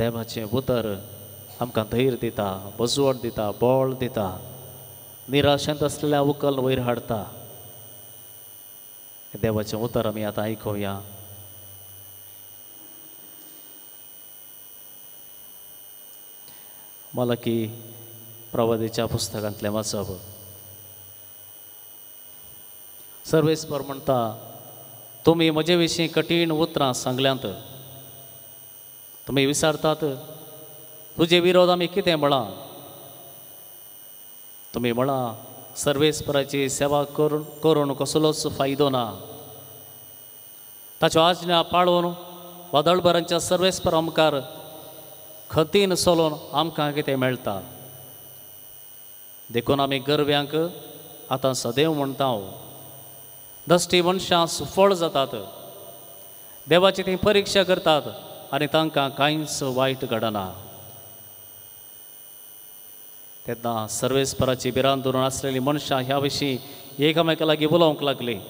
देवाचें उतर आमकां धैर्य दिता, बजवण दिता, बळ दिता, निराशेंत आसलेल्या उकल वयर हाडटा. देवाचें उतर आमी आतां आयकुया. मलाकी प्रवादीच्या पुस्तकांतलें वाचप. सर्वेस्पर म्हणटा, तुमी म्हजे विशीं कठीण उतरां सांगल्यांत, तुमी विचारतात तुजे विरोध आमी कितें म्हळां. तुमी म्हळां सर्वेस्पराची सेवा करून कसलोच फायदो ना, ताच्यो आज्ञा पाळून वादळभरांच्या सर्वेस्परा मुखार खतीन चलोवन आमकां कितें मेळटा. देखून आमी गरब्यांक आतां सदैव म्हणटा, दश्टी मनशां सुफळ जातात, देवाची ती परिक्षा करतात आनी तांकां कांयच वायट घडना. तेन्ना सर्वेस्पराची भिरांत धरून आसलेली मनशां ह्या विशीं एकामेका लागीं उलोवंक लागलीं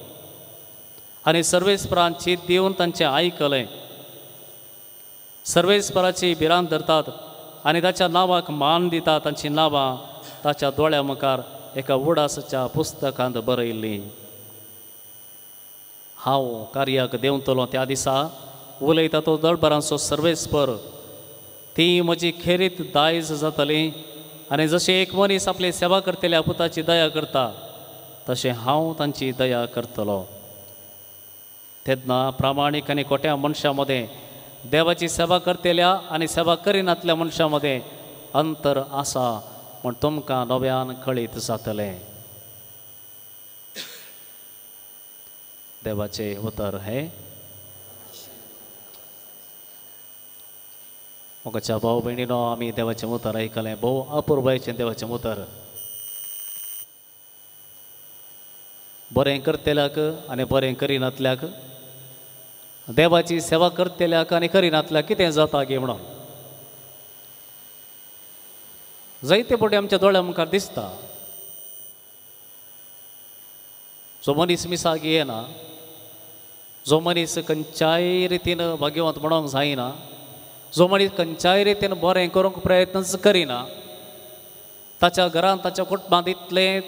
आनी सर्वेस्परान चीत दिवन तांचें आयकलें. सर्वेस्पराची भिरांत धरतात आनी ताच्या नांवाक मान दितात, तांचीं नांवां ताच्या दोळ्या मुखार एका उडासाच्या पुस्तकांत बरयल्लीं. हांव कार्याक देंवतलो त्या दिसा उलयता तो दळभरांचो सर्वेस्पर, ती म्हजी खेरीत दायज जातली आनी जशें एक मनीस आपली सेवा करतल्या पुताची दया करता तशें हांव तांची दया करतलो. तेन्ना प्रामाणीक आनी खोट्या मनशां मदें, देवाची सेवा करतल्या आनी सेवा करिनातल्या मनशां मदें अंतर आसा म्हूण तुमकां नव्यान कळीत जातलें. देवाचें उतर हें. मोगाच्या भाव भयणीनो, आमी देवाचें उतर आयकलें. भोव अपुरबायेचें देवाचें उतर. बरें करतल्याक आनी बरें करिनातल्याक, देवाची सेवा करतल्याक आनी करिनातल्याक कितें जाता गे म्हणून जायते फावटी आमच्या दोळ्या मुखार दिसता. जो मनीस मिसाक येना, जो मनीस खंयच्याय रितीन भाग्यवंत म्हणूंक जायना, जो मनीस खंयच्याय रितीन बरें करूंक प्रयत्नच करिना, ताच्या घरांत ताच्या कुटुंबांत इतलें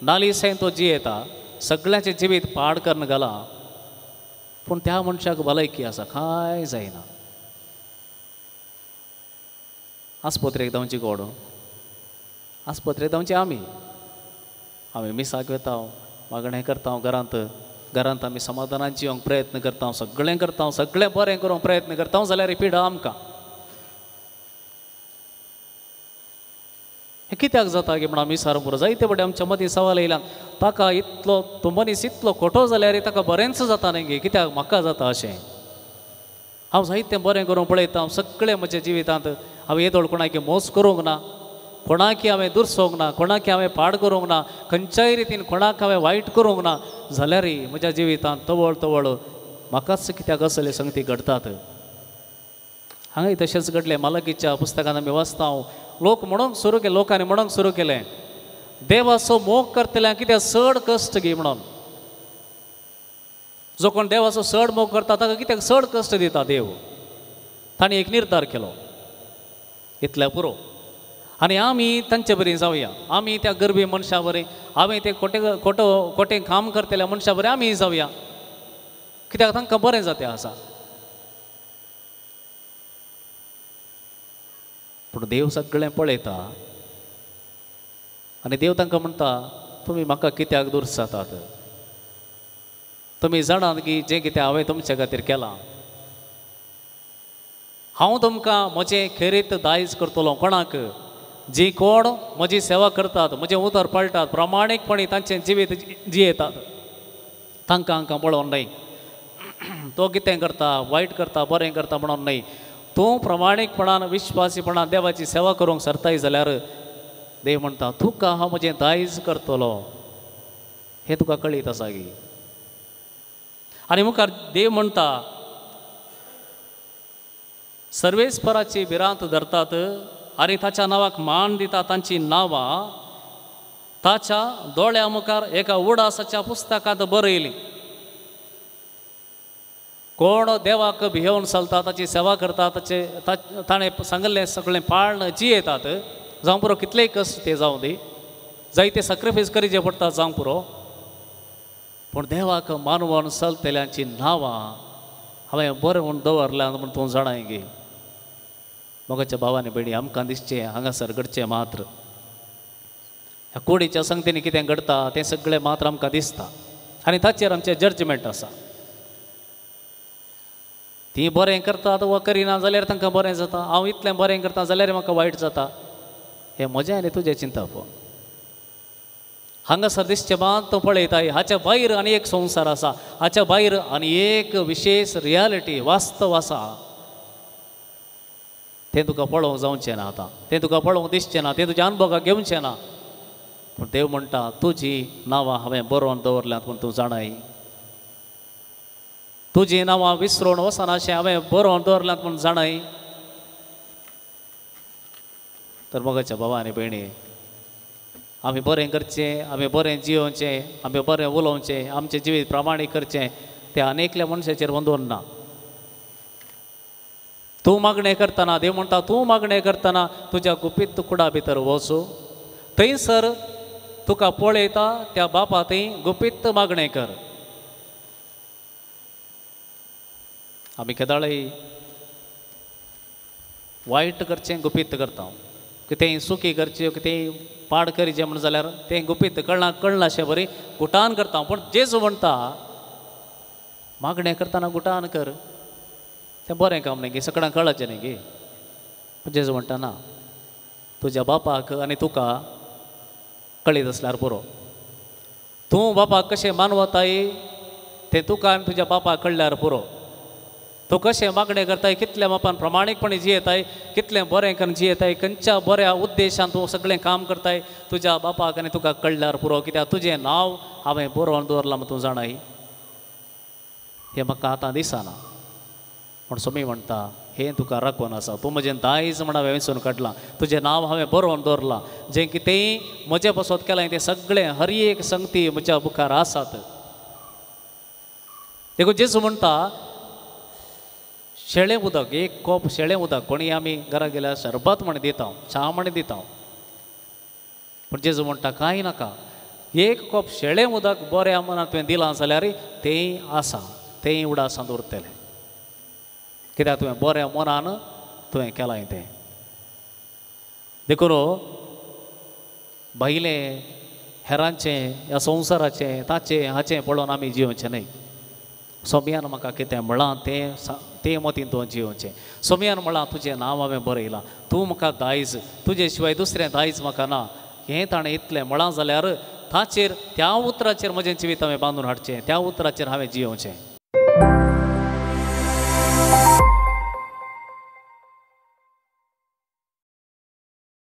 नालिसें तो जियेता, सगळ्यांचें जिवीत पाड करून घालां, पूण त्या मनशाक भलायकी आसा, कांय जायना. आस्पत्रेक धांवची कोण? आस्पत्रेक धांवची आमी. आमी मिसाक वता, मागणें करता, घरांत घरांत आमी समाधानान जिवंक प्रयत्न करता, सगळें करता, सगळें बरें करूंक प्रयत्न करता, जाल्यार पिडा आमकां. हें कित्याक जाता की म्हण आमी सारपुरो जायते फावटी आमच्या मदीं सवाल येयला, ताका इतलो तो मनीस इतलो खोटो जाल्यार ताका बरेंच जाता न्ही गे, कित्याक म्हाका जाता अशें. हांव जायतें बरें करूंक पळयता, हांव सगळें म्हज्या जिवितांत हांवें येदोळ कोणाक मोस करूंक ना, कोणाकी हांवें दुरसोवंक ना, कोणाकी हांवें पाड करूंक ना, खंयच्याय रितीन कोणाक हांवें वायट करूंक ना, जाल्यार म्हज्या जिवितांत तवळ तवळ म्हाकाच कित्याक असले संगती घडटात. हांगाय तशेंच घडलें. मालकीच्या पुस्तकांत आमी वाचता, लोक म्हणूंक सुरू केलें, लोकांनी म्हणूंक सुरू केलें, देवाचो मोग करतल्या कित्याक चड कश्ट गी म्हणून. जो कोण देवाचो चड मोग करता ताका कित्याक चड कश्ट दिता देव. तांणी एक निर्धार केलो, इतल्या पुरो आनी आमी तांचे बरी जावया, आमी त्या गरबी मनशां बरी, आमी ते खोटे खोटो खोटें काम करतल्या मनशां बरी आमी जावया, कित्याक तांकां बरें जाता आसा. पूण देव सगळें पळयता आनी देव तांकां म्हणटा, तुमी म्हाका कित्याक दुरसातात? तुमी जाणात की जें कितें हांवें तुमचे खातीर केलां, हांव तुमकां म्हजें खेरीत दायज करतलो. कोणाक? जी कोण म्हजी सेवा करतात, म्हजें उतर पाळटात, प्रामाणीकपणी तांचें जिवीत जियेतात, तांकां हांकां पळोवन न्हय तो कितें करता, वायट करता, बरें करता म्हणून न्हय, तूं प्रामाणीकपणान विश्वासीपणान देवाची सेवा करूंक सरताय जाल्यार देव म्हणटा तुका हांव म्हजें दायज करतलो. हें तुका कळीत आसा गी. आनी मुखार देव म्हणटा, सर्वेस्पराची भिरांत धरतात आनी ताच्या नांवाक मान दिता, तांची नांवां ताच्या दोळ्या मुखार एका उडासाच्या पुस्तकांत बरयलीं. कोण देवाक भियोवन चलता, ताची सेवा करता, ताचे ताणें सांगल्लें सगळें पाळण जियेतात, जावं पुरो कितलेय कश्ट ते जावं दी, जायते सॅक्रिफायस करीचे पडटा जावं पुरो, पूण देवाक मानवून चलतल्यांची नांवां हांवें बरें म्हूण दवरल्यां म्हूण तूं जाणाय गे. मोगाच्या भावांनी भयणी, आमकां दिसचें हांगासर घडचें मात्र, ह्या कुडीच्या संगतीन कितें घडटा तें सगळें मात्र आमकां दिसता आनी ताचेर आमचें जजमेंट आसा. तीं बरें करतात वा करिना जाल्यार तांकां बरें जाता, हांव इतलें बरें करता जाल्यार म्हाका वायट जाता, हें म्हजें आनी तुजें चिंतप. हांगासर दिसचें मात तूं पळयताय, हाच्या भायर आनी एक संवसार आसा, हाच्या भायर आनी एक विशेश रियालिटी वास्तव आसा, तें तुका पळोवंक जावचें ना आतां, तें तुका पळोवंक दिसचें ना, तें तुज्या अनुभवाक घेवचें ना. पूण देव म्हणटा तुजी नांवां हांवें बरोवन दवरल्यांत पूण तूं जाणाय, तुजीं नांवां विसरून वचना अशें हांवें बरोवन दवरल्यांत म्हूण जाणाय. तर मोगाच्या भावा आनी भयणी, आमी बरें करचें, आमी बरें जियोवचें, आमी बरें उलोवचें, आमचें जिवीत प्रामाणीक करचें, तें अनेकल्या मनशाचेर बंदून ना. तूं मागणें करतना, देव म्हणटा तूं मागणें करतना तुज्या गुपीत कुडा भितर वचूं, थंयसर तुका पळयता त्या बापा थंय गुपीत मागणें कर. आमी केदाळय वायट करचें गुपीत करता, कितेंय सुकी करचें, कितेंय पाड करीचें म्हण जाल्यार तें गुपीत कळना कळनाशें बरी गुटान करता. पूण जेजू म्हणटा मागणें करतना गुटान कर, तें बरें काम न्ही गे, सगळ्यांक कळचें न्ही गे. जेजू म्हणटा ना, तुज्या बापाक आनी तुका कळीत आसल्यार पुरो, तूं बापाक कशें मानवताय तें तुका आनी तुज्या बापाक कळ्ळ्यार पुरो, तूं कशें मागणें करताय, कितल्या मापान प्रामाणीकपणी जियेताय, कितलें बरें करून जियेताय, खंयच्या बऱ्या उद्देशान तूं सगळें काम करताय, तुज्या बापाक आनी तुका कळ्ळ्यार पुरो, कित्याक तुजें नांव हांवें बरोवन दवरलां म्हूण तूं जाणाय. हें म्हाका आतां दिसना, पूण सोमी म्हणटा हें तुका राखून आसा, तूं म्हजें दायज म्हण हांवें वेंचून काडलां, तुजें नांव हांवें बरोवन दवरलां, जें कितेंय म्हजें पासत केलां तें सगळें हर एक संगती म्हज्या मुखार आसात. देखून जेजू म्हणटा शेळें उदक, एक कोप शेळें उदक कोणी आमी घरा गेल्यार शरबत म्हण दिता, च्या म्हण दिता, पूण जेजू म्हणटा कांय नाका, एक कोप शेळें उदक बऱ्या मनान तुवें दिलां जाल्यार तेंय आसा, तेंय उडासांत उरतलें, कित्याक तुवें बऱ्या मनान तुवें केलां तें. देखून भायलें हेरांचें ह्या संवसाराचें ताचें हाचें पळोवन आमी जियोवचें न्हय. सोम्यान म्हाका कितें म्हळां तें तें मतीन तूं जियोवचें. सोम्यान म्हळां तुजें नांव हांवें बरयलां, तूं म्हाका दायज, तुजे शिवाय दुसरें दायज म्हाका ना, हें ताणें इतलें म्हळां जाल्यार ताचेर त्या उतराचेर म्हजें जिवीत हांवें बांदून हाडचें, त्या उतराचेर हांवें जियोवचें.